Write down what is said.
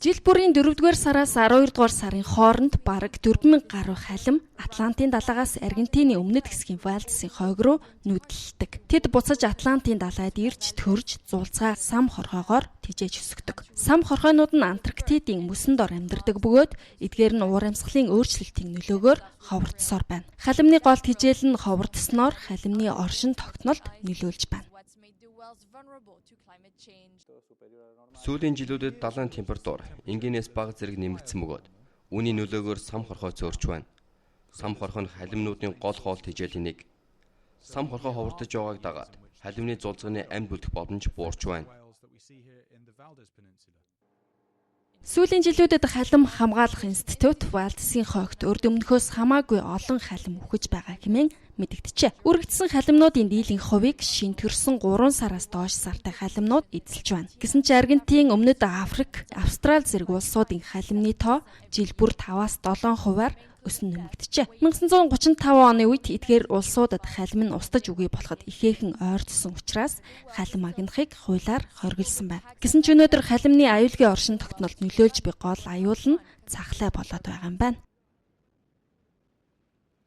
Жил бүрийн 4-р сараас 12-р сарын хооронд бараг 4000 гаруй халим Атлантын далайгаас Аргентины өмнөд хэсгийн Вальдесын хойг руу нүүдэлдэг. Тэд буцаж Атлантын далайд ирж төрж зулцгаа сам хорхоогоор тэжээж өсгөдөг. Сам хорхойнууд нь Антарктидын мөсөн дор амьдардаг бөгөөд эдгээр нь уур амьсгалын өөрчлөлтийн нөлөөгөөр ховордсоор байна. Халимны гол тэжээл нь ховордсноор халимны оршин тогтнолд нөлөөлж байна. Сүүлийн жилүүдэд далайн температур энгийнээс бага зэрэг нэмэгдсэн бөгөөд үүний нөлөөгөөр сам хорхой цөөрч байна. Сам хорхой нь халимнуудын гол хоол тэжээлийн нэг. Сам хорхой ховордож байгааг дагаад халимны зулцганы амьд үлдэх боломж буурч байна. Сүүлийн жилүүдэд халим хамгаалах институт Вальдесын хойгт урд өмнөхөөс хамаагүй олон халим үхэж байгаа хэмээн мэдэгджээ. Үрэгдсэн халимнуудын дийлэнх хувийг шинэ төрсөн 3 сараас доош сартай халимнууд эзэлж байна. Гэсэн ч Аргентин, Өмнөд Африк, Австрали зэрэг улсуудын халимны тоо жил бүр 5-аас 7 хувиар өсөн нэмэгджээ. 1935 оны үед эдгээр улсуудад халим нь устаж үгүй болоход ихээхэн ойртсон учраас халим агнахыг хуулиар хориглосон байна. Гэсэн ч өнөөдөр халимны аюулгүй оршин тогтнолд нөлөөлж буй гол аюул нь цахлаа болоод байгаа юм байна.